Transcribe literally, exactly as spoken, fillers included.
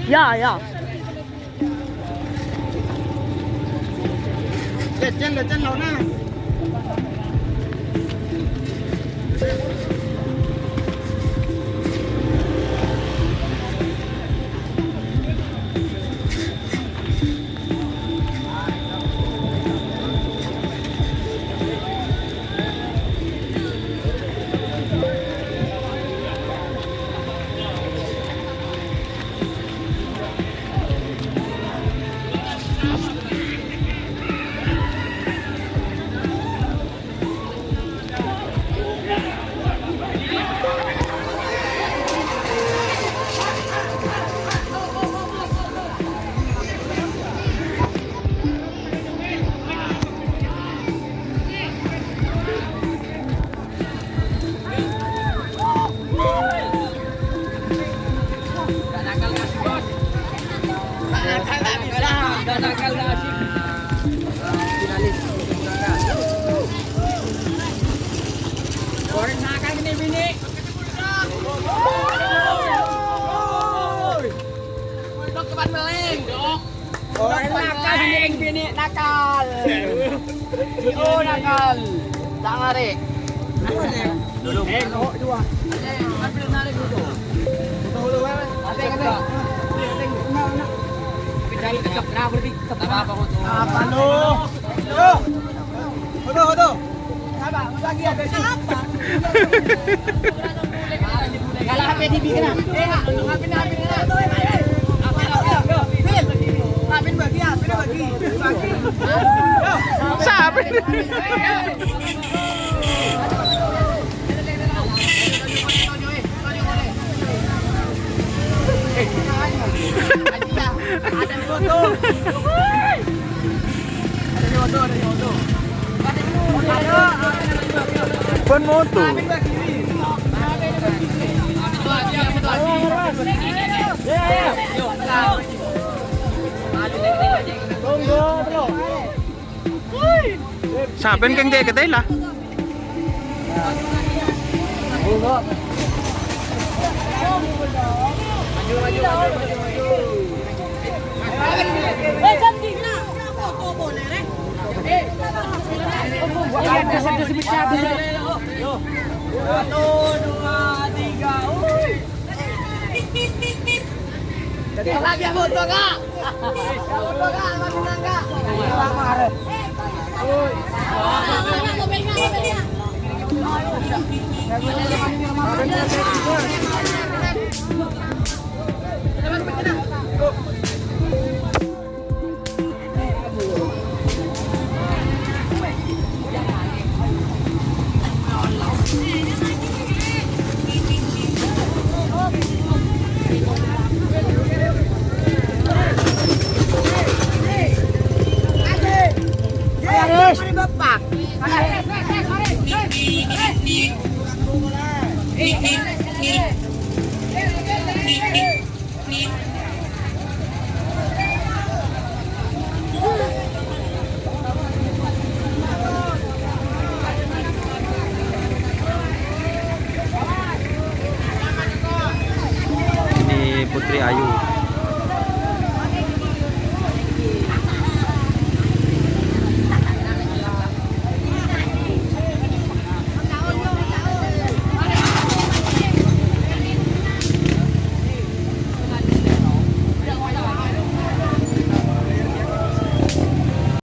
Ya, ya. Cen, cen, cen, lawan. Korek nakal kene bini. Untuk teman meleng, dok. Orang nakal, hanya yang bini nakal. Io nakal. Tak lari. Dulu. Eh, no, dua. Eh, ambil narik dulu. Dulu, dulu, eh. Ada yang ada. Enggak, enggak. Tapi jangan kecap, nah, berarti kecap. Apa, apa, foto? Apa, lo? Lo. Foto, foto. Apa? Bagi apa sih? Apa? Kalau H P dibikin, ah. Eh, H P, H P, H P. Apa, apa, apa? Pin. Pin bagi, Pin bagi. Bagi. Siapa? Pon moto. Sapen keng cek ketela. Satu, dua, tiga, woi. Lagi, Bos, Bos, Kak. Bos, Bos, Kak, lagi, Kak. Terus.